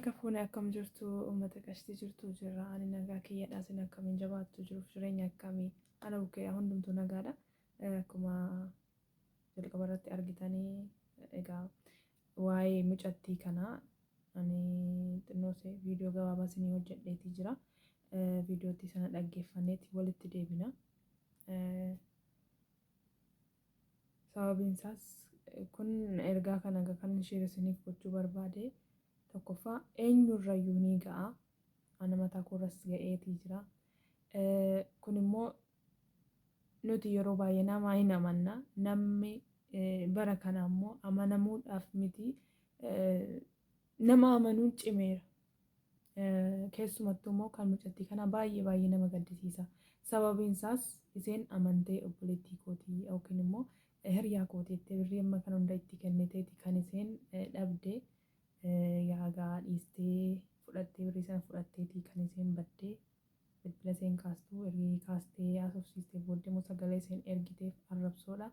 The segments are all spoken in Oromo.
Harka fuune akkam jirtu uummata qashtii jirtu jirra. Ani nagaa kiyyadha. Isin akkamiin jabaattu jiruuf jireenya akkamii? Ana bukkeedha hundumtuu nagaadha. Akkuma jalqaba irratti argitanii egaa waa'ee mucattii kanaa ani xinnoosee viidiyoo gabaabaa isinii hojjedheetii jira. Viidiyootti sana dhaggeeffanneeti walitti deebina. Sababiin isaas kun ergaa kana kan ishee isiniif gochuu barbaade tokkoffaa eenyurrayyuu ni ga'a. Ana mataa koorras ga'eetii jira. Kun immoo nuti yeroo baay'ee nama hin amanna. Namni bara kana immoo amanamuudhaaf miti nama amanuun cimeera. Keessumattuu immoo kan mucattii kana baay'ee baay'ee nama gaddisiisa. Sababiin isaas isheen amantee obboleettii kootii yookiin immoo hiriyaa kootii jettee birrii amma kana hunda itti kenniteeti kan isheen dhabde yaagaa dhiistee fudhattee birrii sana fudhatteeti kan isheen baddee bilbila isheen kaastuu ergi kaastee haasofsiistee booddee immoo sagalee isheen ergiteef arrabsoodha.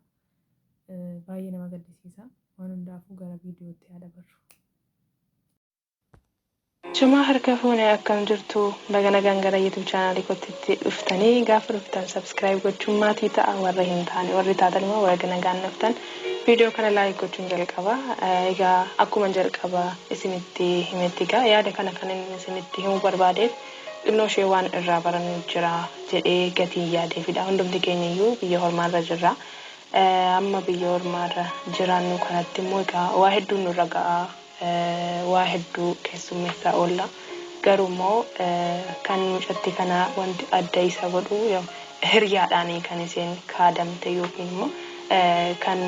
Baay'ee nama gaddisiisa. Waan hundaafuu gara viidiyootti haa dabarru. Chumaa harka fuune akkam jirtu baga nagaan gara YouTube chaanaalii kootitti dhuftanii gaafa dhuftan subscribe gochuun maatii ta'a warra hin taane warri taatan immoo baga nagaan dhuftan viidiyoo kana like gochuun jalqaba. Egaa akkuma jalqaba isinitti himetti egaa yaada kana kan inni isinitti himuu barbaadeef xinnoo ishee waan irraa barannu jira jedhee gatii yaadeefidha. Hundumti keenya iyyuu biyya hormaarra jirra. Amma biyya hormaarra jiraannu kanatti immoo egaa waa hedduun nurra ga'a. Waa hedduu keessummeessaa oolla. Garuu immoo kan mucattii kanaa wanti adda isa godhu hiriyaadhaan kan isheen kaadamte yookiin immoo kan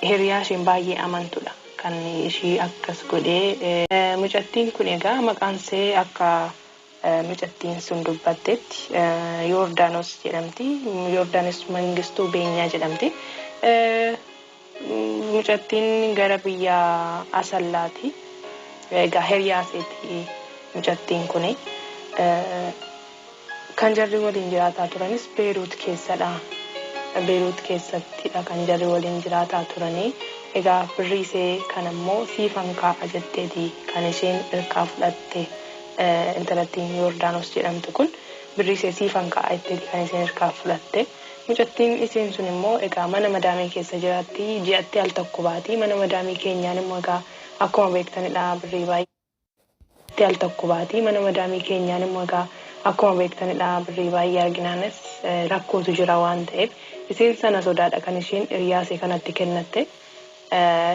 hiriyaa isheen baay'ee amantudha. Kan ishii akkas godhee mucattiin kun egaa maqaan ishee akka mucattiin sun dubbattetti Yoordaanos jedhamti. Yoordaanos Mangistuu Beenyaa jedhamti. Mucattiin gara biyya Asallaati. Egaa hiriyaa isheeti mucattiin kuni. Kan jarri waliin jiraataa turanis Beeruut keessadha. Beeruut keessattidha kan jarri waliin jiraataa turanii. Egaa birrii ishee kan immoo siifan kaa'a jetteeti kan isheen irkaa fudhatte intalattiin Yoordaanos jedhamtu kun birrii ishee siifan kaa'a jetteeti kan isheen irkaa fudhatte. Mucattiin isheen sun immoo egaa mana madaamii keessa jiraatti ji'atti al tokko baati. Mana madaamii keenyaan immoo egaa akkuma beektanidha birrii baay'ee al tokko baati. Mana madaamii keenyaan immoo egaa akkuma beektanidha birrii baay'ee arginaanis rakkootu jira waan ta'eef isheen sana sodaadha kan isheen hiriyaa ishee kanatti kennatte.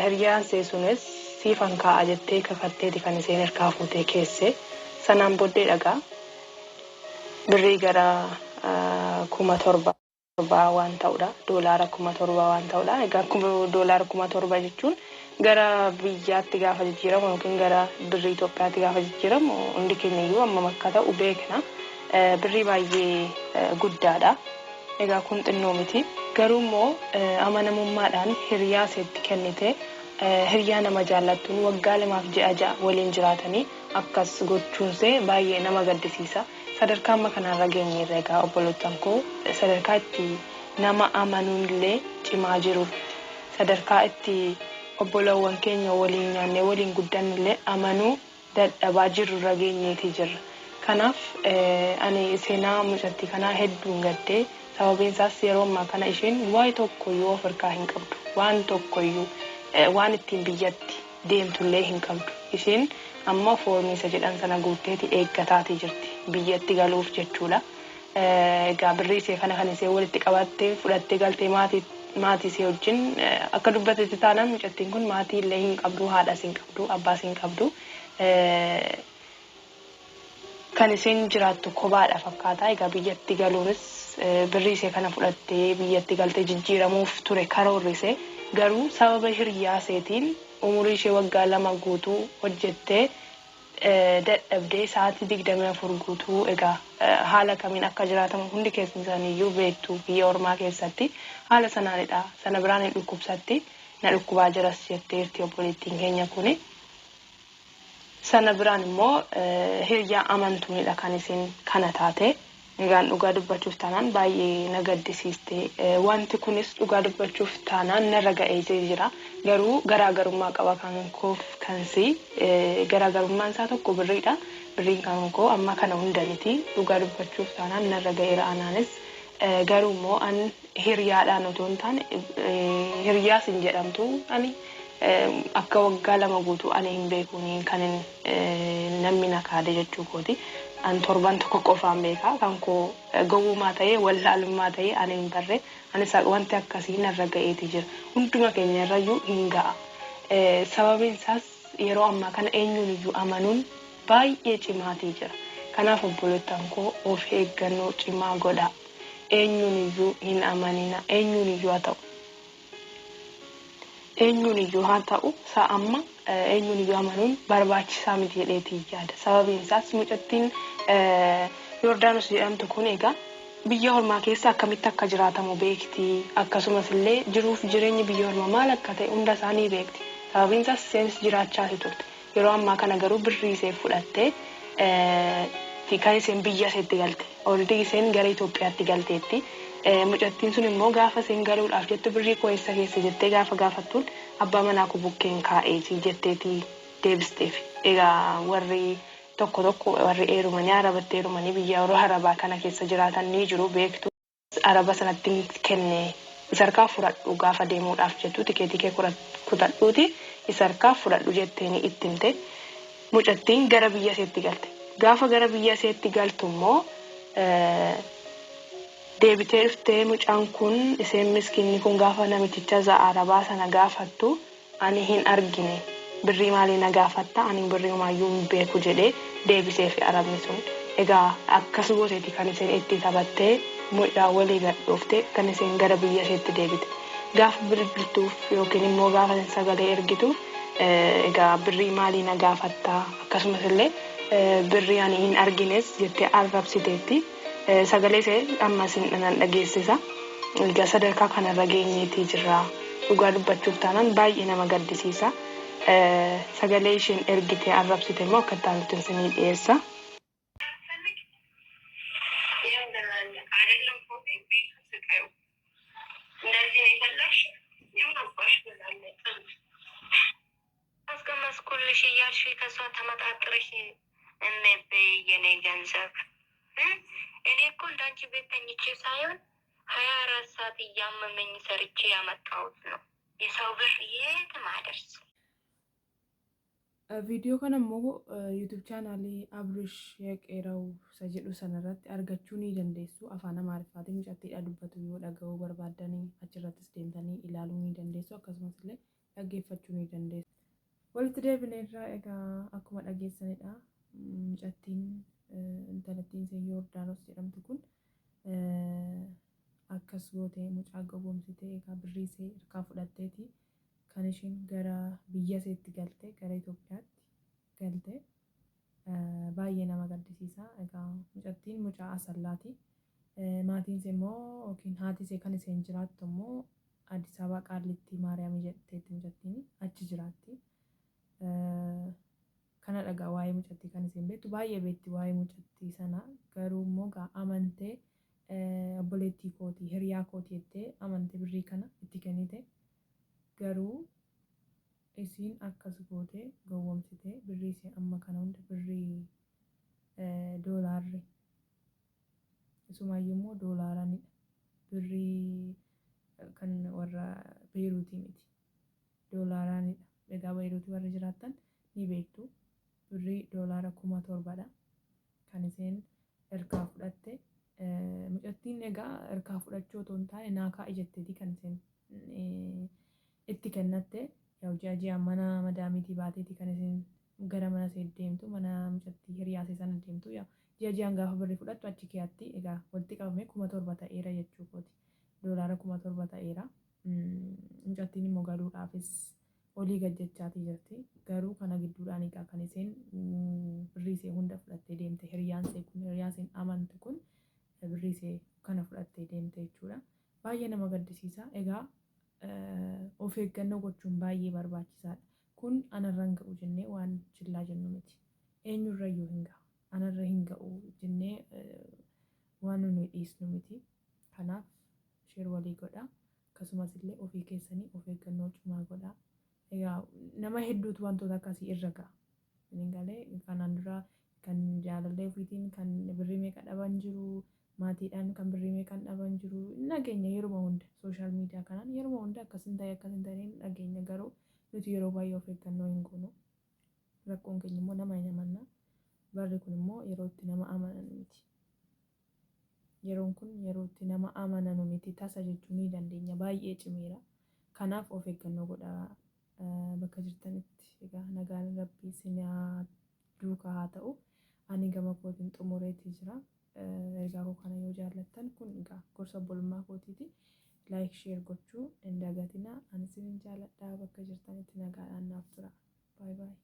Hiriyaan ishee sunis siifan kaa'a jettee kakatteeti kan isheen harkaa fuutee keesse. Sanaan booddee dhagaa birrii gara 7,000 waan ta'udha. Doolaara 7,000 waan ta'udha. Egaa doolaara 7,000 jechuun gara biyyaatti gaafa jijjiiramu yookiin gara birrii Itoophiyaatti gaafa jijjiiramu hundi keenya iyyuu hammam akka ta'u beekna. Birrii baay'ee guddaadha. Egaa kun xinnoo miti. Garuu immoo amanamummaadhaan hiriyaa isheetti kennite hiriyaa nama jaallattuun waggaa 2 fi ji'a 6 waliin jiraatanii akkas gochuunsee baay'ee nama gaddisiisa. Sadarkaa amma kanarra geenyeerra egaa obbolootan koo sadarkaa itti nama amanuun illee cimaa jiru. Sadarkaa itti obbolawwan keenya waliin nyaannee waliin guddannu illee amanuu dadhabaa jirrurra geenyeetii jirra. Kanaaf ani seenaa mucattii kanaa hedduun gaddee sababiin isaas yeroo ammaa kana isheen waa'ee tokkoyyuu of harkaa hin qabdu. Waan tokkoyyuu waan ittiin biyyatti deemtullee hin qabdu. Isheen amma foormii isa jedhan sana guutteeti eeggataatii jirti. Biyyatti galuuf jechuudha. Egaa birrii ishee kana kan ishee walitti qabattee fudhattee galtee maatii ishee wajjin akka dubbatetti taanaan mucattiin kun maatii illee hin qabdu, haadhas hin qabdu, abbaas hin qabdu. Kan isheen jiraattu kophaadha fakkaata. Egaa biyyatti galuunis birrii ishee kana fudhattee biyyatti galtee jijjiiramuuf ture karoorri ishee. Garuu sababa hiriyaa isheetiin umurii ishee waggaa 2 guutuu hojjettee dadhabdee sa'aatii 24 guutuu egaa haala kamiin akka jiraatamu hundi keessaniyyuu beektu biyya ormaa keessatti haala sanaanidha. Sana biraan hin dhukkubsatti na dhukkubaa jiras jetteerti obboleettiin keenya kuni. Sana biraan immoo hiriyaa amantuunidha kan isheen kana taate. Egaan dhugaa dubbachuuf taanaan baay'ee na gaddisiiste. Wanti kunis dhugaa dubbachuuf taanaan narra ga'ee jira. Garuu garaagarummaa qaba kan koof kan si. Garaagarummaan isaa tokko birriidha. Birriin kan koo amma kana hunda miti. Dhugaa dubbachuuf taanaan narra ga'eera anaanis. Garuu immoo an hiriyaadhaan otoo hin taane hiriyaas hin jedhamtu ani akka waggaa 2 guutuu ani hin beekuuni kan namni na kaade jechuu kooti. An torban tokko qofaan beeka. Kan koo gowwummaa ta'ee wallaalummaa ta'ee ani hin barre. Anis wanti akkasii narra ga'eeti jira. Hunduma keenya irrayyuu hin ga'a. Sababiin isaas yeroo ammaa kana eenyuun iyyuu amanuun baay'ee cimaatii jira. Kanaaf obboleettan koo of eeggannoo cimaa godhaa. Eenyuun iyyuu hin amanina. Eenyuun iyyuu haa ta'u. Eenyuun iyyuu haa ta'u sa'a amma eenyuun iyyuu amanuun barbaachisaa miti jedheetii yaada. Sababiin isaas mucattiin Yordaanos jedhamtu kun egaa biyya ormaa keessa akkamitti akka jiraatamu beekti. Akkasumas illee jiruuf jireenyi biyya ormaa maal akka ta'e hunda isaanii beekti. Sababiin isaas isheenis jiraachaa turte. Yeroo ammaa kana garuu birrii ishee fudhattee kan isheen biyya isheetti galte. Already isheen gara Itoophiyaatti galteetti. Mucattiin sun immoo gaafa isheen galuudhaaf jettu birrii koo eessa keessa jettee gaafa gaafattuun abbaa manaa koo bukkeen kaa'eeti jetteeti deebisteef. Egaa warri tokko tokko warri heerumanii arabatti heerumanii biyya yeroo arabaa kana keessa jiraatan ni jiru beektu. Araba sanatti kenne isa harkaa fudhadhu gaafa deemuudhaaf jettu tikeetii kee kutadhuuti isa harkaa fudhadhu jetteeni itti himte. Mucattiin gara biyya isheetti galte. Gaafa gara biyya isheetti galtu immoo deebitee dhuftee mucaan kun isheen miskiinni kun gaafa namiticha arabaa sana gaafattu ani hin argine birrii maalii na gaafatta ani birrii homaayyuu hin beeku jedhee deebiseefi arabni sun. Egaa akkas gooteeti kan isheen itti taphattee mucaa walii gad dhooftee kan isheen gara biyya isheetti deebite. Gaafa bilbiltuuf yookiin immoo gaafa sagalee ergituuf egaa birrii maalii na gaafatta akkasumas illee birrii ani hin argines jettee arrabsiteetti. Sagalee ishee amma isin nan dhageessisa. Egaa sadarkaa kanarra geenyeetii jirra. Dhugaa dubbachuuf taanaan baay'ee nama gaddisiisa. Sagalee isheen ergitee arrabsite immoo akka itti aanutti isinii dhiyeessa. አስቀመስኩልሽ እያልሽ ከሷ ተመጣጥረሽ እምበይ የኔ ገንዘብ። እኔ እኮ እንዳንቺ ቤት ተኝቼ ሳይሆን 24 ሰዓት እያመመኝ ሰርቼ ያመጣሁት ነው። የሰው ብር የትም አደርስ። Viidiyoo kana immoo YouTube chaanaalii Abrish Qeeraw isa jedhu sanarratti argachuu ni dandeessu. Afaan Amaariffaatiin mucattiidha dubbatu yoo dhaga'uu barbaaddanii achirrattis deemtanii ilaaluu ni dandeessu. Akkasumas illee dhaggeeffachuu ni dandeessu. Walitti deebineerraa egaa akkuma dhageessanidha. Mucattiin intalattiin ishee Yordaanos jedhamtu kun akkas gootee mucaa gowwoomsitee egaa birrii ishee harkaa fudhatteeti kan isheen gara biyya isheetti galte, gara Itoophiyaatti galte. Baay'ee nama gaddisiisa. Egaa mucattiin mucaa Asallaati. Maatiin ishee immoo yookiin haati ishee kan isheen jiraattu immoo Addis Ababa Qaallittii Maariyaamii jetteetti mucattiin achi jiraatti. Kana dhagaa waa'ee mucattii kan isheen beektu baay'ee beekti waa'ee mucattii sana garuu immoo gaa amantee obboleettii kootii hiriyaa kootii jettee amantee birrii kana itti kennite garuu isiin akkas gootee gowwoomsitee birrii ishee amma kana hunda birrii doolaarri isumaayyuu immoo doolaaranidha birrii kan warra Beeruutii miti doolaaranidha. Egaa Beeruutii warri jiraattan ni beektu birrii doolaara 7,000dha kan isheen ergaa fudhatte. Mucattiin egaa ergaa fudhachuu otoo hin taane naa kaa'i jetteeti kan isheen itti kennatte. Ji'a ji'aan mana madaamiitii baateeti kan isheen gara mana ishee deemtu, mana mucattii hiriyaa ishee sana deemtu. Ji'a ji'aan gaafa birrii fudhattu achi keeyatti egaa walitti qabamee 7,000 ta'eera jechuu kooti. Doolaara 7,000 ta'eera. Mucattiin immoo galuudhaafis olii gad jechaatii jirti. Garuu kana gidduudhaan egaa kan isheen birrii ishee hunda fudhattee deemte hiriyaan ishee kun hiriyaan isheen amantu kun birrii ishee kana fudhattee deemte jechuudha. Baay'ee nama gaddisiisa. Egaa of eeggannoo gochuun baay'ee barbaachisaadha. Kun anarra hin ga'u jennee waan chillaa jennu miti. Eenyurrayyuu hin ga'a. Anarra hin ga'u jennee Waan nuyi dhiisnu miti. Kanaaf share walii godhaa. Akkasumas illee ofii keessanii of eeggannoo cimaa godhaa. Egaa nama hedduutu wantoota akkasii irra ga'a. Isin galee kanaan dura kan jaalallee ofiitiin kan birrii meeqa dhaban jiru, maatiidhaan kan birrii meeqan dhaban jiru. Nageenya yeruma hunda social media kanaan yeruma hunda akkasin ta'e akkasin ta'e dhageenya, garuu nuti yeroo baay'ee of eeggannoo hin goonu. Rakkoon keenya immoo nama hin amanna. Barri kun immoo yeroo itti nama amanan miti. Yeroon kun yeroo itti nama amananu miti tasa jechuu ni dandeenya, baay'ee cimeera. Kanaaf of eeggannoo godhaa bakka jirtanitti. Egaa nagaan Rabbii isin duukaa haa ta'u. Ani gama kootiin xumureetii jira. Ergaa koo kana yoo jaallattan, kun egaa gorsa obbolummaa kootiiti. Like, share gochuu hin dagatinaa. Ani isin jaalladhaa, bakka jirtanitti nagaadhaan naaf tura. Bye bye.